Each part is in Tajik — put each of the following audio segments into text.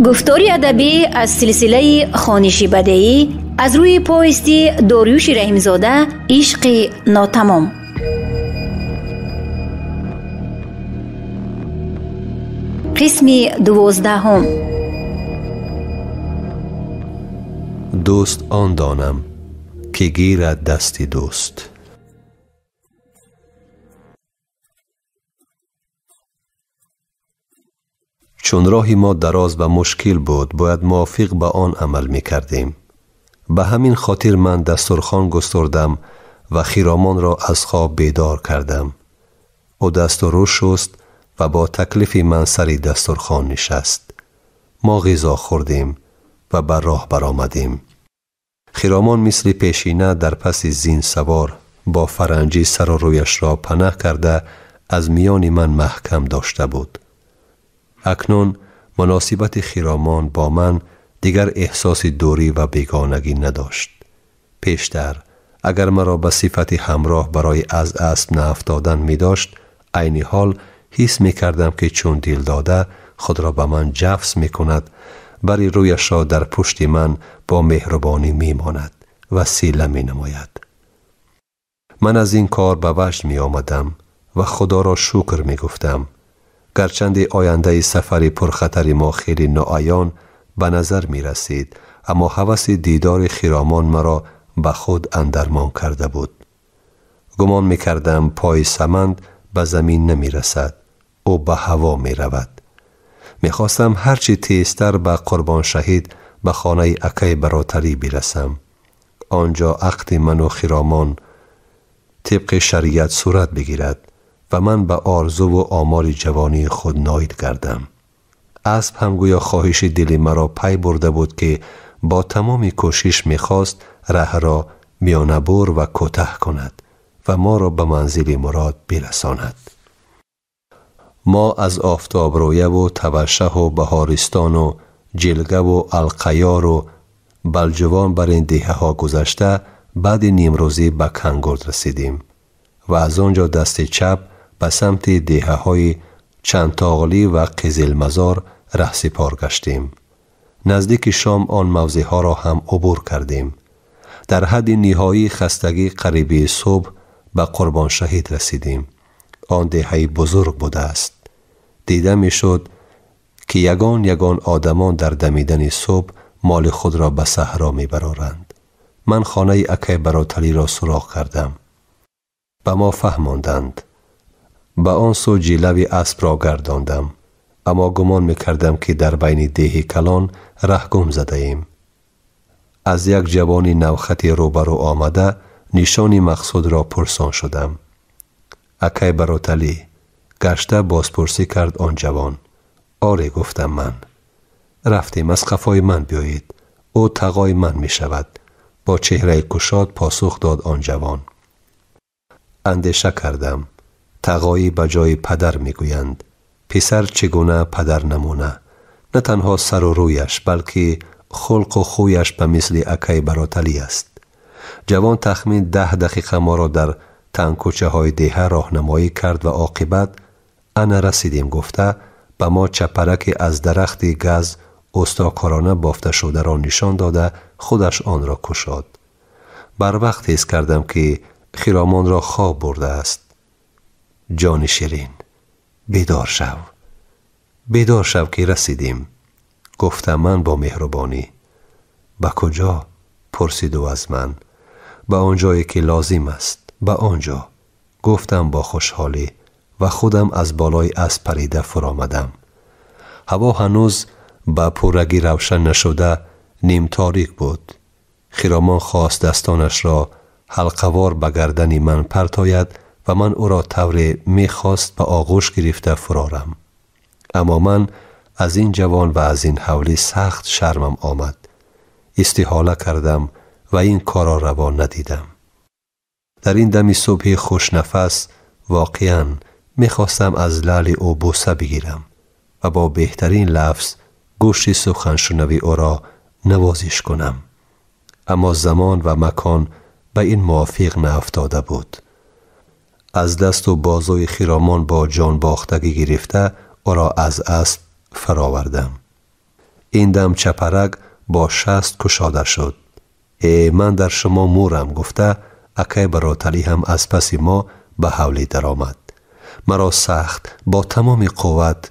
Гуфтори адабӣ аз силсилаи хониши бадеӣ аз рӯи повести Дориюши Раҳимзода «Ишқи нотамом». Қисми 12. Дӯст он донам, ки гирад дасти дӯст. Чун роҳи мо дароз ва мушкил буд, бояд мувофиқ ба он амал мекардем. Ба ҳамин хотир ман дастурхон густурдам ва Хиромонро аз хоб бедор кардам. Ӯ дасту рӯ шуст ва бо таклифи ман сари дастурхон нишаст. Мо ғизо хӯрдем ва ба роҳ баромадем. Хиромон мисли пешина дар паси зин савор бо фаранҷӣ сару рӯяшро панаҳ карда аз миёни ман маҳкам дошта буд. Акнун муносибати Хиромон бо ман дигар эҳсоси дурӣ ва бегонагӣ надошт. Пештар агар маро ба сифати ҳамроҳ барои аз асб наафтодан медошт, айни ҳол ҳис мекардам ки чун дил дода худро ба ман ҷафс мекунад, бари рӯяшро дар пушти ман бо меҳрубонӣ мемонад ва сила менамояд. Ман аз ин кор ба ваҷд меомадам ва Худоро шукр мегуфтам. Гарчанде ояндаи сафари пурхатари мо хеле ноаён ба назар мерасид, аммо ҳаваси дидори Хиромон маро ба худ андармон карда буд. Гумон мекардам пои саманд ба замин намерасад, ӯ ба ҳаво меравад. Мехостам ҳарчи тезтар ба Қурбоншаҳид ба хонаи акаи баротарӣ бирасам. Он ҷо ақди ману Хиромон тибқи шариат сурат бигирад ва ман ба орзуву омоли ҷавонии худ ноил гардам. Асб ҳам гӯё хоҳиши дили маро пай бурда буд ки бо тамоми кӯшиш мехост раҳро миёнабур ва кӯтаҳ кунад ва моро ба манзили мурод бирасонад. Мо аз Офтобрӯяву Тавашшаҳу Баҳористону Ҷилгаву Алқаёру Балҷувон бар ин деҳаҳо гузашта баъди нимрӯзӣ ба Кангурд расидем ва аз он ҷо дасти чап ба самти деҳаҳои Чандтоғлӣ ва Қизилмазор раҳсипор гаштем. Наздики шом он мавзеъҳоро ҳам убур кардем. Дар ҳадди ниҳоии хастагӣ қариби субҳ ба Қурбоншаҳид расидем. Он деҳаи бузург будааст. Дида мешуд ки ягон ягон одамон дар дамидани субҳ моли худро ба саҳро мебароранд. Ман хонаи акай бароталиро суроғ кардам. Ба мо фаҳмонданд. Ба он сӯ ҷилави аспро гардондам, аммо гумон мекардам ки дар байни деҳи калон раҳ гум задаем. Аз як ҷавони навхати рӯбарӯ омада нишони мақсудро пурсон шудам. Акай бароталӣ, гашта бозпурсӣ кард он ҷавон. Оре, гуфтам ман. Рафтем, аз қафои ман биёед. Ӯ тағои ман мешавад. Бо чеҳраи кушод посух дод он ҷавон. Андеша кардам. Тағоӣ ба ҷои падар мегӯянд. Писар чӣ гуна падар намуна? На танҳо сару рӯяш, балки хулқу хӯяш ба мисли акаи бароталӣ аст. Ҷавон тахмин 10 дақиқа моро дар тангкӯчаҳои деҳа роҳнамоӣ кард ва оқибат ана расидем гуфта ба мо чапараке аз дарахти газ устокорона бофта шударо нишон дода худаш онро кушод. Барвақт ҳис кардам ки Хиромонро хоб бурдааст. Ҷони ширин, бедор шав, бедор шав ки расидем, гуфтам ман бо меҳрубонӣ. Ба куҷо? Пурсид ӯ аз ман. Ба он ҷое ки лозим аст, ба он ҷо, гуфтам бо хушҳолӣ ва худам аз болои асп парида фуромадам. Ҳаво ҳанӯз ба пуррагӣ равшан нашуда нимторик буд. Хиромон хост дастонашро ҳалқавор ба гардани ман партояд ва ман ӯро тавре мехост ба оғӯш гирифта фурорам. Аммо ман аз ин ҷавон ва аз ин ҳавлӣ сахт шармам омад. Истиҳола кардам ва ин корро раво надидам. Дар ин дами субҳи хушнафас воқеан мехостам аз лаъли ӯ бӯса бигирам ва бо беҳтарин лафз гӯшти суханшунави ӯро навозиш кунам. Аммо замон ва макон ба ин мувофиқ наафтода буд. Аз дасту бозуи Хиромон бо ҷонбохтагӣ гирифта ӯро аз асп фаровардам. Ин дам чапарак бо шаст кушода шуд. Э, ман дар шумо мурам, гуфта акай Бароталӣ ҳам аз паси мо ба ҳавлӣ даромад. Маро сахт бо тамоми қувват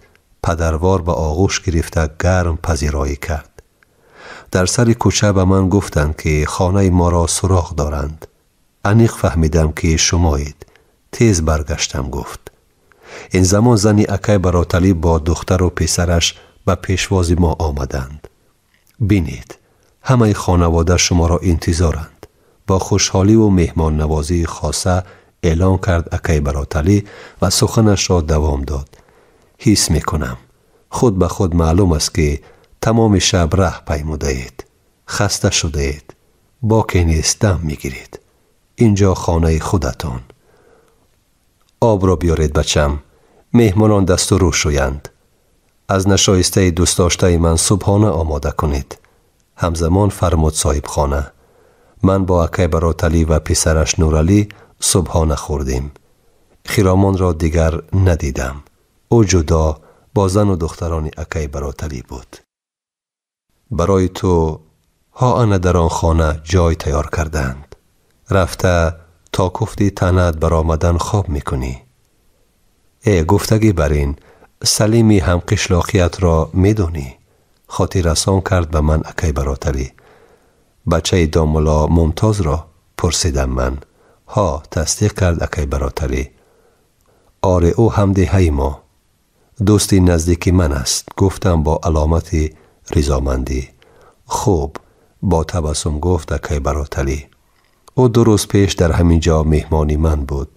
падарвор ба оғӯш гирифта гарм пазироӣ кард. Дар сари кӯча ба ман гуфтанд, ки хонаи моро суроғ доранд. Аниқ фаҳмидам, ки шумоед. Тез баргаштам, гуфт. Ин замон зани акай Бароталӣ бо духтару писараш ба пешвози мо омаданд. Бинед, ҳамаи хонавода шуморо интизоранд. Бо хушҳоливу меҳмоннавозии хоса эълон кард акай Бароталӣ ва суханашро давом дод. Ҳис мекунам, худ ба худ маълум аст, ки тамоми шаб раҳ паймудаед, хаста шудаед, боке нест, дам мегиред. Инҷо хонаи худатон. Обро биёред, бачам, меҳмонон дасту рӯ шӯянд. Аз нашоистаи дӯстдоштаи ман субҳона омода кунед. Ҳамзамон фармуд соҳибхона. Ман бо акай Бароталӣ ва писараш Нуралӣ субҳона хӯрдем. Хиромонро дигар надидам. Ӯ ҷудо бо зану духтарони акай Бароталӣ буд. Барои ту ҳо ана дар он хона ҷой тайёр карданд. Рафта то куфти танат баромадан хоб мекунӣ. Э, гуфтагӣ бар ин, Салими ҳамқишлоқиятро медонӣ? Хотиррасон кард ба ман акай Бароталӣ. Бачаи домулло Мумтозро? Пурсидам ман. Ҳо, тасдиқ кард акай Бароталӣ. Оре, ӯ ҳамдеҳаи мо, дӯсти наздики ман аст, гуфтам бо аломати ризомандӣ. Хуб, бо табассум гуфт акай Бароталӣ. Ӯ 2 рӯз пеш дар ҳамин ҷо меҳмони ман буд.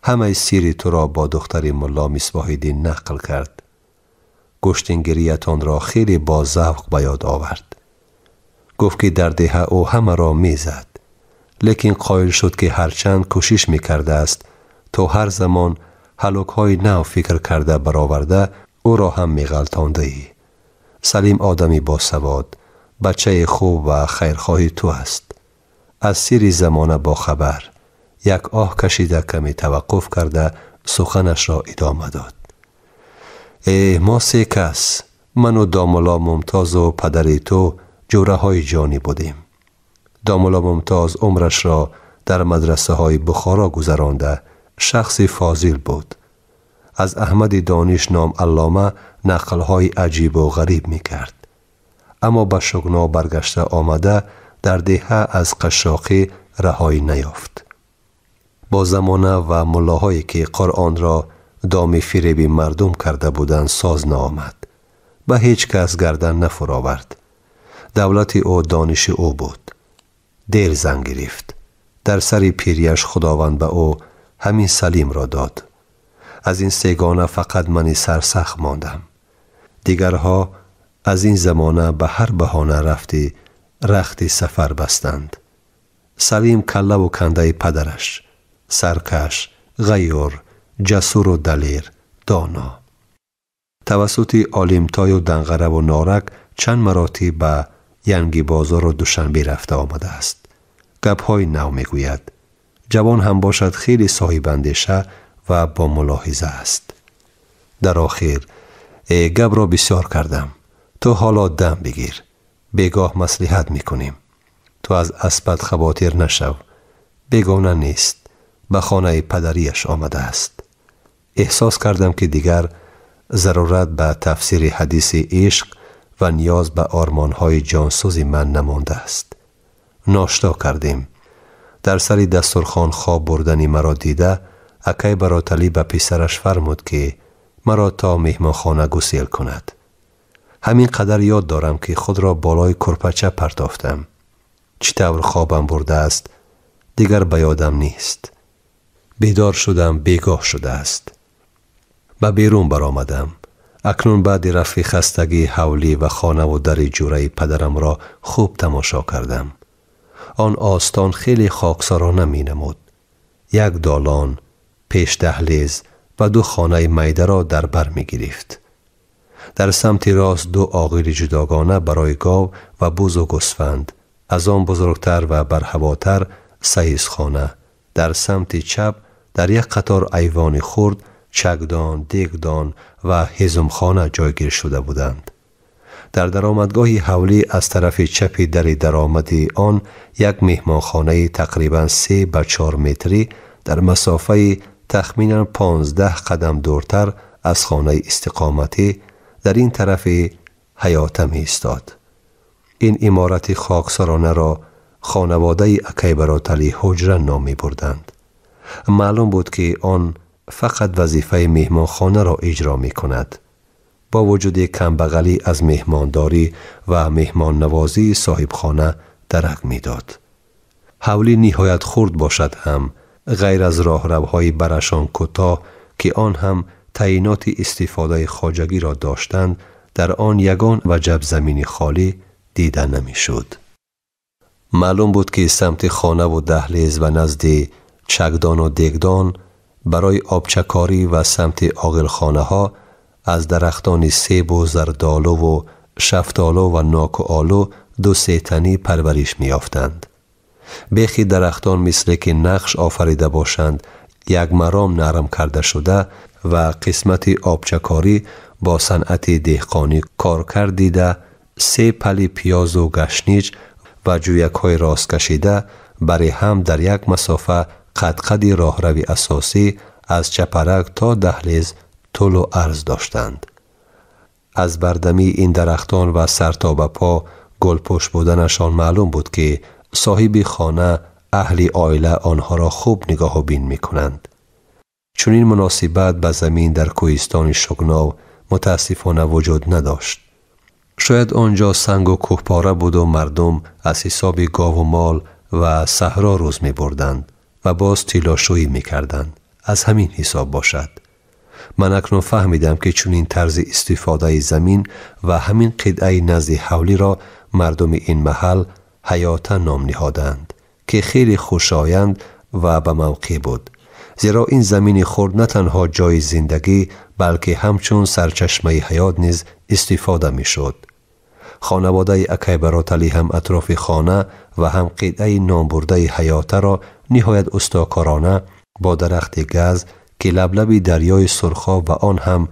Ҳамаи сири туро бо духтари мулло Мисбоҳиддин нақл кард. Гӯштингириятонро хеле бо завқ ба ёд овард. Гуфт, ки дар деҳа ӯ ҳамаро мезад, лекин қоил шуд, ки ҳарчанд кӯшиш мекардааст, то ҳар замон ҳалокҳои нав фикр карда бароварда ӯро ҳам меғалтондаӣ. Салим одами босавод, бачаи хуб ва хайрхоҳи ту аст. Аз сири замона бохабар. Як оҳ кашида каме таваққуф карда суханашро идома дод. Э, мо се кас, ману домулло Мумтозу падари ту, ҷӯраҳои ҷонӣ будем. Домулло Мумтоз умрашро дар мадрасаҳои Бухоро гузаронда, шахси фозил буд. Аз Аҳмади Дониш ном аллома нақлҳои аҷибу ғариб мекард. Аммо ба Шугно баргашта омада дар деҳа аз қашшоқӣ раҳоӣ наёфт. Бо замона ва муллоҳое, ки Қуръонро доми фиреби мардум карда буданд, соз наомад. Ба ҳеҷ кас гардан нафуровард. Давлати ӯ дониши ӯ буд. Дер зан гирифт. Дар сари пирияш Худованд ба ӯ ҳамин Салимро дод. Аз ин сегона фақат мани сарсахт мондам. Дигарҳо аз ин замона ба ҳар баҳона рафти рахти сафар бастанд. Салим каллаву кандаи падараш, саркаш, ғайюр, ҷасуру далер, доно. Тавассути Олимтою Данғараву Норак чанд маротиб ба Янгибозору Душанбе рафта омадааст. Гапҳои нав мегӯяд. Ҷавон ҳам бошад, хеле соҳибандеша ва бомулоҳиза аст. Дар охир, э, гапро бисёр кардам. Ту ҳоло дам бигир. Бегоҳ маслиҳат мекунем. Ту аз аспат хавотир нашав. Бегона нест. Ба хонаи падарияш омадааст. Эҳсос кардам, ки дигар зарурат ба тафсири ҳадиси ишқ ва ниёз ба ормонҳои ҷонсӯзи ман намондааст. Ношто кардем. Дар сари дастурхон хоб бурдани маро дида, акай Бароталӣ ба писараш фармуд, ки маро то меҳмонхона гусел кунад. Ҳамин қадар ёд дорам, ки худро болои курпача партофтам. Чӣ тавр хобам бурдааст, дигар ба ёдам нест. Бедор шудам, бегоҳ шудааст. Ба берун баромадам. Акнун баъди рафъи хастагӣ ҳавлӣ ва хонаву дари ҷураи падарамро хуб тамошо кардам. Он остон хеле хоксорона менамуд. Як долон, пешдаҳлез ва 2 хонаи майдаро дар бар мегирифт. Дар самти рост 2 оғили ҷудогона барои гов ва бузу гӯсфанд, аз он бузургтар ва барҳавотар саисхона, дар самти чап дар як қатор айвони хурд чакдон, дегдон ва ҳезумхона ҷойгир шуда буданд. Дар даромадгоҳи ҳавлӣ аз тарафи чапи дари даромади он як меҳмонхонаи тақрибан 3 ба 4 метрӣ дар масофаи тахминан 15 қадам дуртар аз хонаи истиқоматӣ дар ин тарафи ҳаёта меистод. Ин иморати хоксаронаро хонаводаи акай Бароталӣ ҳуҷра ном мебурданд. Маълум буд, ки он фақат вазифаи меҳмонхонаро иҷро мекунад. Бо вуҷуди камбағалӣ аз меҳмондорӣ ва меҳмоннавозии соҳибхона дарак медод. Ҳавлӣ ниҳоят хурд бошад ҳам, ғайр аз роҳравҳои барашон кӯтоҳ, ки он ҳам таъиноти истифодаи хоҷагиро доштанд, дар он ягон ваҷаб замини холӣ дида намешуд. Маълум буд, ки самти хонаву даҳлез ва назди чакдону дегдон барои обчакорӣ ва самти оғилхонаҳо аз дарахтони себу зардолуву шафтолу ва ноку олу ду сетанӣ парвариш меёфтанд. Бехи дарахтон мисле ки нақш офарида бошанд, як маром нарм карда шуда ва қисмати обчакорӣ бо санъати деҳқонӣ коркард дида, се пали пиёзу гашнич ва ҷӯякҳои росткашида бари ҳам дар як масофа қадқади роҳрави асосӣ аз чапарак то даҳлез тӯлу арз доштанд. Аз бардамии ин дарахтон ва сар то ба по гулпӯш буданашон маълум буд, ки соҳиби хона аҳли оила онҳоро хуб нигоҳубин мекунанд. Чунин муносибат ба замин дар кӯҳистони Шугнов мутаассифона вуҷуд надошт. Шояд он ҷо сангу кӯҳпора буду мардум аз ҳисоби гову мол ва саҳро рӯз мебурданд ва боз тиллошӯӣ мекарданд. Аз ҳамин ҳисоб бошад. Ман акнун фаҳмидам, ки чунин тарзи истифодаи замин ва ҳамин қитъаи назди ҳавлиро мардуми ин маҳал ҳаёта ном ниҳоданд, ки хеле хушоянд ва ба мавқеъ буд. Зеро ин замини хурд на танҳо ҷои зиндагӣ, балки ҳамчун сарчашмаи ҳаёт низ истифода мешуд. Хонаводаи акай Бароталӣ ҳам атрофи хона ва ҳам қитъаи номбурдаи ҳаётаро ниҳоят устокорона бо дарахти газ, ки лаблаби дарёи Сурхоб ва он ҳам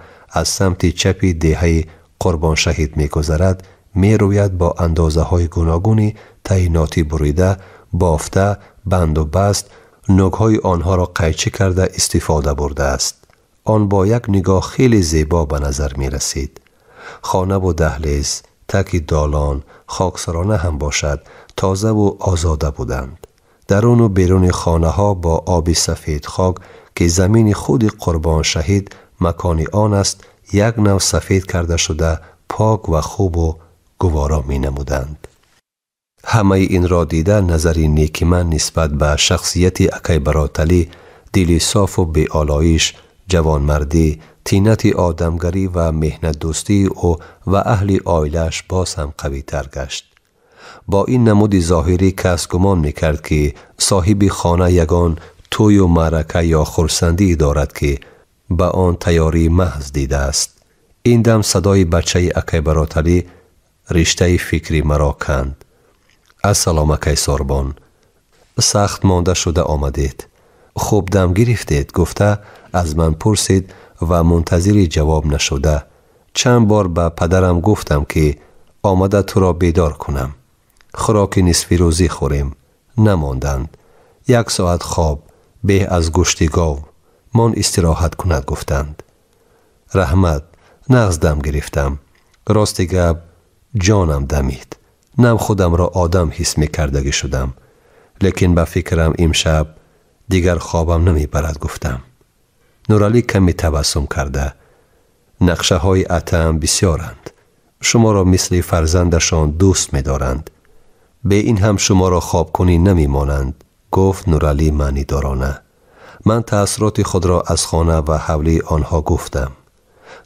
аз самти чапи деҳаи Қурбоншаҳид мегузарад, мерӯяд, бо андозаҳои гуногуни таъинотӣ бурида, бофта, банду баст, нӯгҳои онҳоро қайчӣ карда истифода бурдааст. Он бо як нигоҳ хеле зебо ба назар мерасид. Хонаву даҳлез, таки долон, хоксарона ҳам бошад, тозаву озода буданд. Даруну беруни хонаҳо бо оби сафед хок, ки замини худи Қурбоншаҳид макони он аст, як нав сафед карда шуда, пок ва хубу гуворо менамуданд. Ҳамаи инро дида назари неки ман нисбат ба шахсияти акай Бароталӣ, дили софу беолоиш, ҷавонмардӣ, тинати одамгарӣ ва меҳнатдӯстии ӯ ва аҳли оилааш боз ҳам қавитар гашт. Бо ин намуди зоҳирӣ кас гумон мекард, ки соҳиби хона ягон тӯю маърака ё хурсандӣ дорад, ки ба он тайёрии маҳз дидааст. Ин дам садои бачаи акай Бароталӣ риштаи фикри маро канд. Ассалом, акай Сорбон, сахт монда шуда омадед. Хуб дам гирифтед, гуфта аз ман пурсид ва мунтазири ҷавоб нашуда. Чанд бор ба падарам гуфтам, ки омада туро бедор кунам. Хӯроки нисфирӯзӣ хӯрем. Намонданд. Як соат хоб, беҳ аз гӯшти гов. Мон истироҳат кунад, гуфтанд. Раҳмат, нағз дам гирифтам. Рости гап, ҷонам дамид. Нав худамро одам ҳис мекардагӣ шудам. Лекин ба фикрам имшаб дигар хобам намебарад, гуфтам. Нуралӣ каме табассум карда. Нақшаҳои атаам бисёранд. Шуморо мисли фарзандашон дӯст медоранд. Бе ин ҳам шуморо хобкунӣ намемонанд, гуфт Нуралӣ маънидорона. Ман таассуроти худро аз хона ва ҳавлии онҳо гуфтам.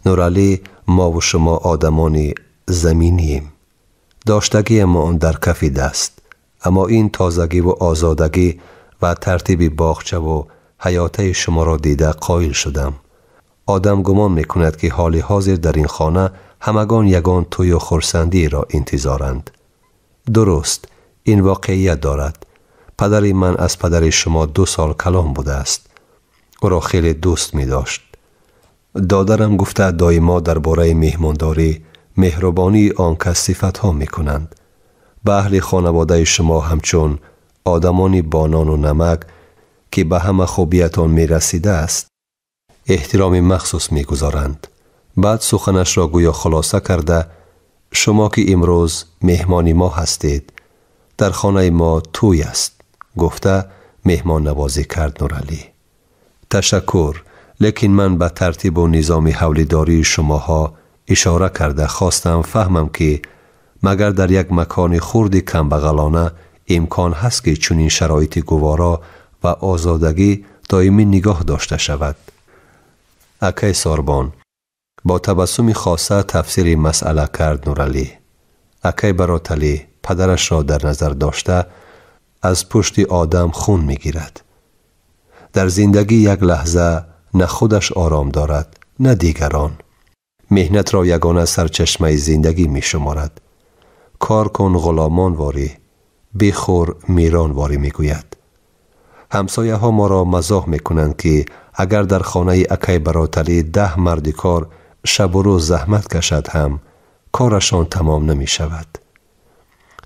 Нуралӣ, мову шумо одамони заминием. Доштагиамон дар кафи даст. Аммо ин тозагиву озодагӣ ва тартиби боғчаву ҳаётаи шуморо дида қоил шудам. Одам гумон мекунад, ки ҳоли ҳозир дар ин хона ҳамагон ягон тӯю хурсандиро интизоранд. Дуруст, ин воқеият дорад. Падари ман аз падари шумо 2 сол калон будааст. Ӯро хеле дӯст медошт. Додарам гуфта доимо дар бораи меҳмондорӣ, меҳрубонии он кас сифатҳо мекунанд. Ба аҳли хонаводаи шумо ҳамчун одамони бо нону намак, ки ба ҳама хубиятон мерасидааст, эҳтироми махсус мегузоранд. Баъд суханашро гӯё хулоса карда: шумо ки имрӯз меҳмони мо ҳастед, дар хонаи мо тӯй аст, гуфта меҳмоннавозӣ кард Нуралӣ. Ташаккур, лекин ман ба тартибу низоми ҳавлидории шумоҳо ишора карда хостам фаҳмам, ки магар дар як макони хурди камбағалона имкон ҳаст, ки чунин шароити гуворо ва озодагӣ доимӣ нигоҳ дошта шавад. Акай Сорбон, бо табассуми хоса тафсири масъала кард Нуралӣ. Акай Бароталӣ падарашро дар назар дошта аз пушти одам хун мегирад. Дар зиндагӣ як лаҳза на худаш ором дорад, на дигарон. Меҳнатро ягона сарчашмаи зиндагӣ мешуморад. Кор кун ғуломонворӣ, бихӯр миронворӣ мегӯяд. Ҳамсояҳо моро мазоҳ мекунанд, ки агар дар хонаи акай Бароталӣ 10 марди кор шабу рӯз заҳмат кашад ҳам корашон тамом намешавад.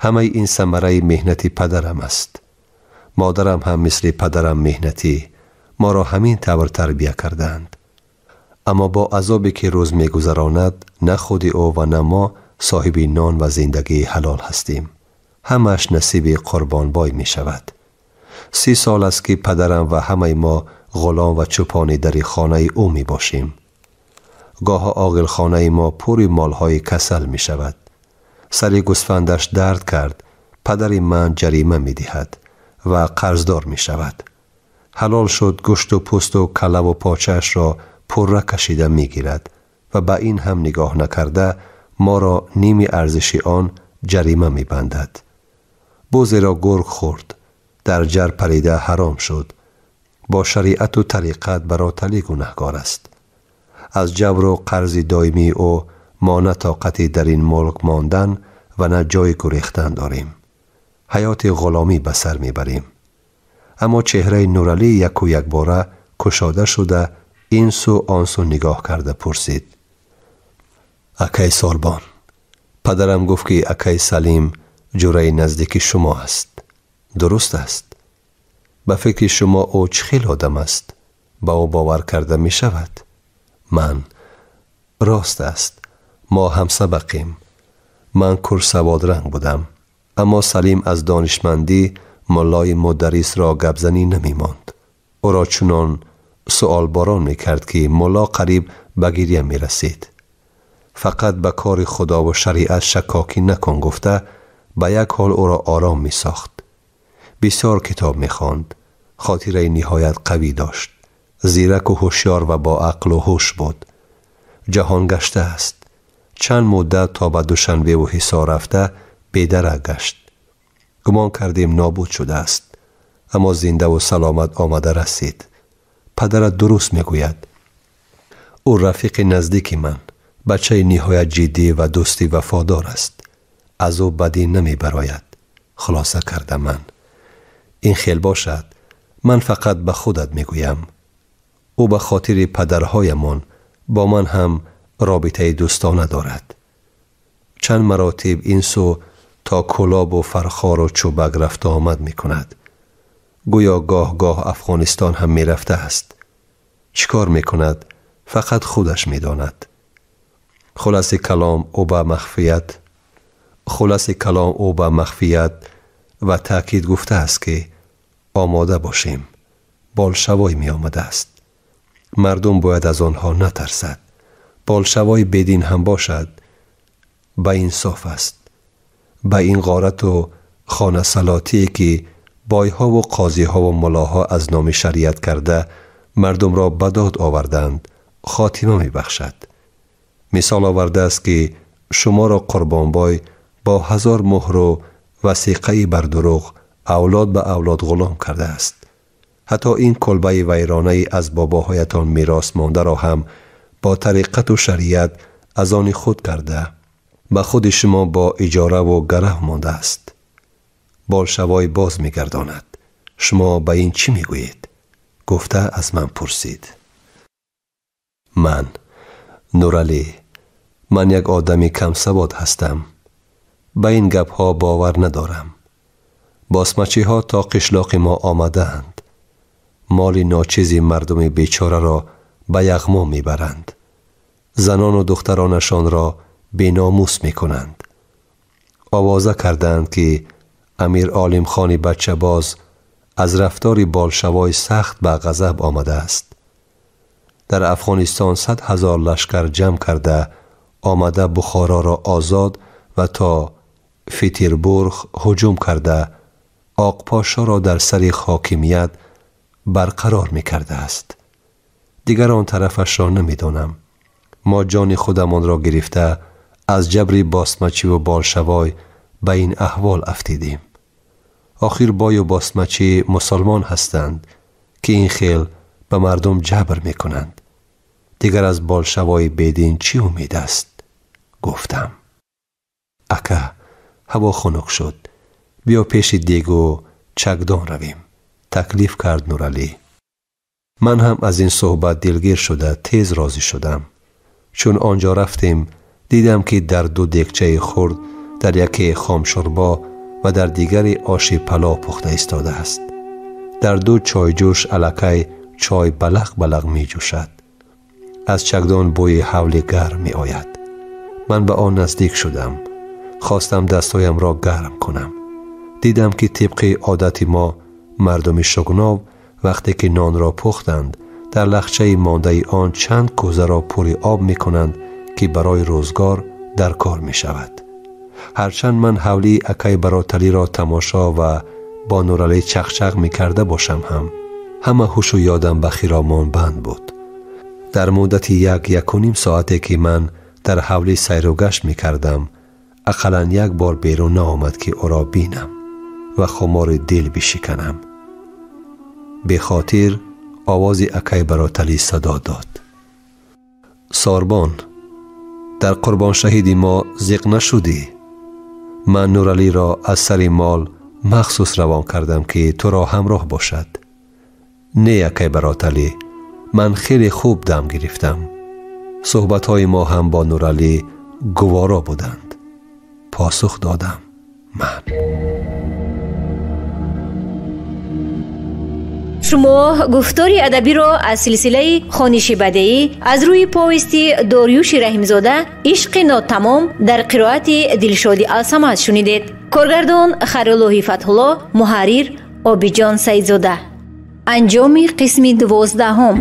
Ҳамаи ин самараи меҳнати падарам аст. Модарам ҳам мисли падарам меҳнатӣ, моро ҳамин тавр тарбия кардаанд. Аммо бо азобе ки рӯз мегузаронад, на худи ӯ ва на мо соҳиби нон ва зиндагии ҳалол ҳастем. Ҳамааш насиби Қурбонбой мешавад. 30 сол аст, ки падарам ва ҳамаи мо ғулом ва чӯпони дари хонаи ӯ мебошем. Гоҳо оғилхонаи мо пури молҳои касал мешавад. Сари гӯсфандаш дард кард, падари ман ҷарима медиҳад ва қарздор мешавад. Ҳалол шуд, гӯшту пӯсту калаву почаашро пурра кашида мегирад ва ба ин ҳам нигоҳ накарда моро ними арзиши он ҷарима мебандад. Бузеро гург хӯрд, дар ҷар парида ҳаром шуд. Бо шариату тариқат Бароталӣ гунаҳкор аст. Аз ҷавру қарзи доимии ӯ мо на тоқати дар ин мулк мондан ва на ҷойи гурехтан дорем. Ҳаёти ғуломӣ ба сар мебарем. Аммо чеҳраи Нуралӣ яку якбора кушода шуда ин сӯ он сӯ нигоҳ карда пурсид: акай Сорбон, падарам гуфт, ки акай Салим ҷураи наздики шумо аст. Дуруст аст? Ба фикри шумо ӯ чӣ хел одам аст? Ба ӯ бовар карда мешавад? Ман: рост аст, мо ҳамсабақем. Ман курсаводранг будам, аммо Салим аз донишмандӣ муллои мударрисро гапзанӣ намемонд. Ӯро чунон суолборон мекард, ки мулло қариб ба гиря мерасид. Фақат ба кори худову шариат шаккокӣ накун гуфта ба як ҳол ӯро ором месохт. Бисёр китоб мехонд, хотираи ниҳоят қавӣ дошт, зираку ҳушёр ва бо ақлу ҳуш буд. Ҷаҳонгашта аст. Чанд муддат то ба Душанбеву Ҳисор рафта бедарак гашт. Гумон кардем нобуд шудааст, аммо зиндаву саломат омада расид. Падарат дуруст мегӯяд. Ӯ рафиқи наздики ман, бачаи ниҳоят ҷиддӣ ва дӯсти вафодор аст. Аз ӯ бадӣ намебарояд, хулоса карда ман. Ин хел бошад, ман фақат ба худат мегӯям. Ӯ ба хотири падарҳоямон бо ман ҳам робитаи дӯстона дорад. Чанд маротиб ин сӯ то Кӯлобу Фархору Чӯбак рафту омад мекунад. Гӯё гоҳ-гоҳ Афғонистон ҳам мерафтааст. Чӣ кор мекунад, фақат худаш медонад. Хулоси калом ӯ ба махфият хулоси калом ӯ ба махфият ва таъкид гуфтааст, ки омода бошем. Болшавой меомадааст. Мардум бояд аз онҳо натарсад. Болшавой бедин ҳам бошад, ба инсоф аст. Ба ин ғорату хонасалотие, ки бойҳову қозиҳову муллоҳо аз номи шариат карда мардумро ба дод оварданд, хотима мебахшад. Мисол овардааст, ки шуморо Қурбонбой бо 1000 муҳру васиқаи бардурӯғ авлод ба авлод ғулом кардааст. Ҳатто ин кулбаи вайронаи аз бобоҳоятон мерос мондаро ҳам бо тариқату шариат аз они худ карда ба худи шумо бо иҷораву гарав мондааст. Болшавой боз мегардонад. Шумо ба ин чӣ мегӯед? Гуфта аз ман пурсид. Ман: Нуралӣ, Ман як одами камсавод ҳастам. Ба ин гапҳо бовар надорам. Босмачиҳо то қишлоқи мо омадаанд. Моли ночизи мардуми бечораро ба яғмо мебаранд. Занону духтаронашонро беномус мекунанд. Овоза кардаанд, ки Амир Олимхони бачабоз аз рафтори болшавой сахт ба ғазаб омадааст. Дар Афғонистон 100 000 лашкар ҷамъ карда омада, Бухороро озод ва то Петербург ҳуҷум карда, Оқпошоро дар сари ҳокимият барқарор мекардааст. Дигар он тарафашро намедонам. Мо ҷони худамонро гирифта, аз ҷабри босмачиву болшавой ба ин аҳвол афтидем. Охир бою босмачӣ мусалмон ҳастанд, ки ин хел ба мардум ҷабр мекунанд. Дигар аз болшавои бедин чӣ умед аст? Гуфтам: «Ака, ҳаво хунук шуд, биё пеши дегу чакдон равем», таклиф кард Нуралӣ. Ман ҳам аз ин суҳбат дилгир шуда, тез розӣ шудам. Чун он ҷо рафтем, дидам, ки дар ду дегчаи хурд дар яке хомшӯрбо ва дар дигаре оши палов пухта истодааст. Дар ду чойҷӯш аллакай чой балақ балақ меҷӯшад. Аз чакдон бӯи ҳавли гарм меояд. Ман ба он наздик шудам, хостам дастҳоямро гарм кунам. Дидам, ки тибқи одати мо, мардуми Шугнов, вақте ки нонро пухтанд, дар лахчаи мондаи он чанд кӯзаро пури об мекунанд, ки барои рӯзгор дар кор мешавад. Ҳарчанд ман ҳавлии акай Бароталиро тамошо ва бо Нуралӣ чақчақ мекарда бошам ҳам, ҳама ҳушу ёдам ба хиромон банд буд. Дар муддати як якуним соате, ки ман дар ҳавлӣ сайру гашт мекардам, ақаллан як бор берун наомад, ки ӯро бинам ва хумори дил бишиканам. Бехотир овози акай Бароталӣ садо дод: «Сорбон, дар қурбоншаҳиди мо зиқ нашудӣ? Ман Нуралиро аз сари мол махсус равон кардам, ки туро ҳамроҳ бошад». «Не, акай Бароталӣ, ман хеле хуб дам гирифтам. Суҳбатҳои мо ҳам бо Нуралӣ гуворо буданд», посух додам ман. Шумо гуфтори адабиро аз силсилаи хониши бадеӣ аз рӯи повести Дориюши Раҳимзода «Ишқи нотамом» дар қироати Дилшоди Алсамад шунидед. Коргардон Хайруллоҳи Фатҳулло, муҳаррир Обиҷон Саидзода. Анҷоми қисми 12-ум.